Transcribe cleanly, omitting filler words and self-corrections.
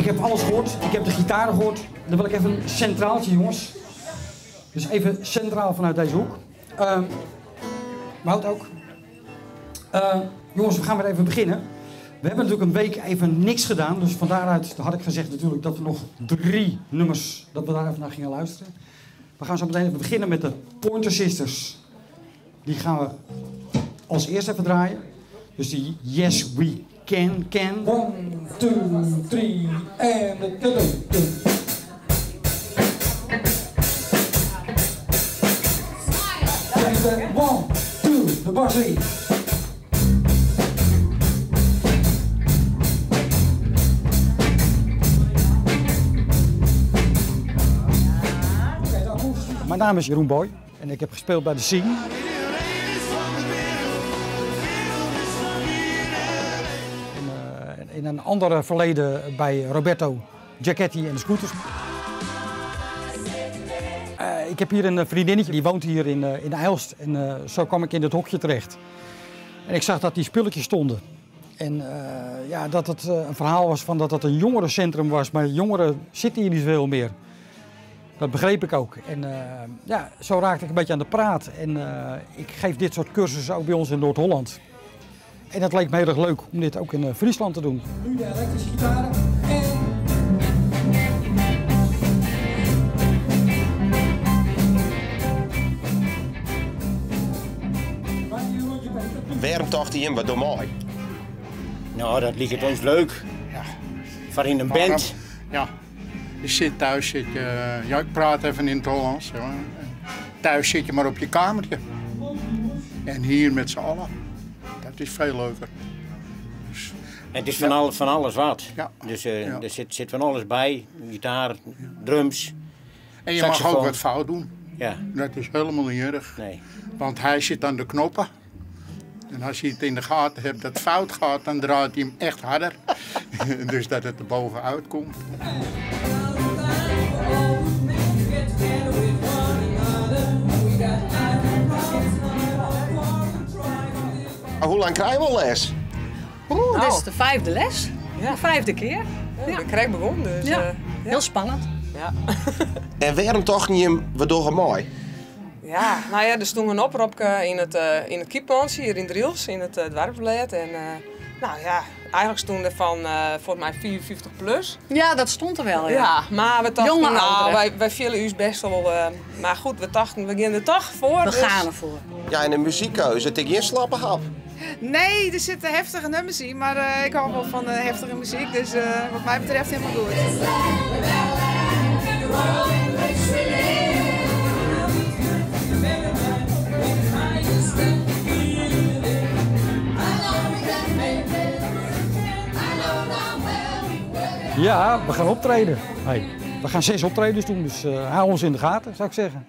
Ik heb alles gehoord. Ik heb de gitaren gehoord. Dan wil ik even een centraaltje, jongens. Dus even centraal vanuit deze hoek. Wout ook. Jongens, we gaan weer even beginnen. We hebben natuurlijk een week even niks gedaan. Dus van daaruit had ik gezegd natuurlijk dat we nog 3 nummers, dat we daar even naar gingen luisteren. We gaan zo meteen even beginnen met de Pointer Sisters. Die gaan we als eerste even draaien. Dus die Yes We Can Can. 1, 2, 3 en de 1, 2, de bas erin. Mijn naam is Jeroen Booij en ik heb gespeeld bij de Scene. En in een andere verleden bij Roberto Giacchetti en de Scooters. Ik heb hier een vriendinnetje die woont hier in IJlst en zo kwam ik in dit hokje terecht. En ik zag dat die spulletjes stonden. En ja, dat het een verhaal was van dat het een jongerencentrum was, maar jongeren zitten hier niet zoveel meer. Dat begreep ik ook. En ja, zo raakte ik een beetje aan de praat. En ik geef dit soort cursussen ook bij ons in Noord-Holland. En dat leek me heel erg leuk om dit ook in Friesland te doen. Nu de elektrische gitaren en... Waarom dacht hij hem wat door mij? Nou, dat lijkt ons leuk. Ja. Voor in een band. Ja. Je zit thuis, zit je, ja, ik praat even in het Hollands. Hoor. Thuis zit je maar op je kamertje. En hier met z'n allen. Dat is veel leuker. Dus, en het is ja. van alles wat. Ja. Dus ja. Er zit van alles bij. Gitaar, drums. En je saxofoon. mag ook wat fout doen. Ja. Dat is helemaal niet erg. Nee. Want hij zit aan de knoppen. En als hij het in de gaten hebt dat het fout gaat, dan draait hij hem echt harder. Dus dat het er bovenuit komt. Hoe lang krijgen we al les? Oeh, dit is de 5e les. Ja. De 5e keer. Ja, ik krijg begon, dus. Ja. Ja. Heel spannend. Ja. En waarom toch niet hem wat door mooi? Ja, nou ja, er stond een oproepje in het Kieplandje, hier in Drylts, in het dwarfbeleid. En nou ja, eigenlijk stond er van volgens mij 54 plus. Ja, dat stond er wel, ja. Ja, maar we dachten, Jonge nou, ouderen. wij vielen u best wel. Maar goed, we dachten, we gaan er toch voor. We dus... gaan ervoor. Ja, en de muziekkeuze, het ik geen slappe hap. Nee, er zitten heftige nummers in, maar ik hou wel van heftige muziek, dus wat mij betreft helemaal goed. Ja, we gaan optreden. Hey, we gaan 6 optredens doen, dus hou ons in de gaten, zou ik zeggen.